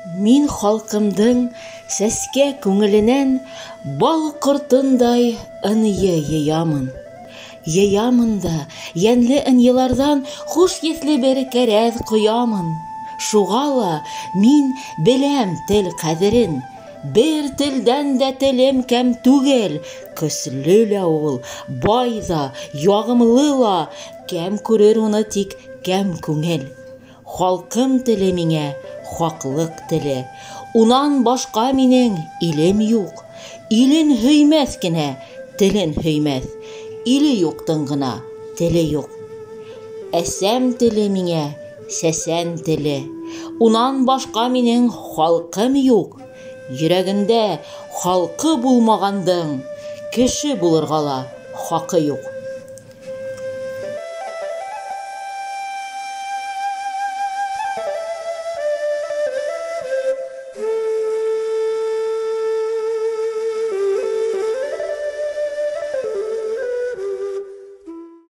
Мин халҡымдың сәскә күңеленән бал ҡортондай ынйы йыямын. Йыямын да йәнле ынйыларҙан хуш еҫле бер кәрәҙ ҡоямын. Шуға ла мин беләм тел ҡәҙерен. Бер телдән дә телем кәм түгел. Көслө лә ул, бай ҙа, яғымлы ла, кәм күрер уны тик кәм күңел. Халҡым теле миңә хаҡлыҡ теле. Унан башҡа минең илем юҡ. Илен һөймәҫ кенә, телен һөймәҫ. Иле юҡтың ғына теле юҡ. Әсәм теле миңә сәсән теле. Унан башҡа минең халҡым юҡ. Йөрәгендә халҡы булмағандың кеше булырға ла хаҡы юҡ.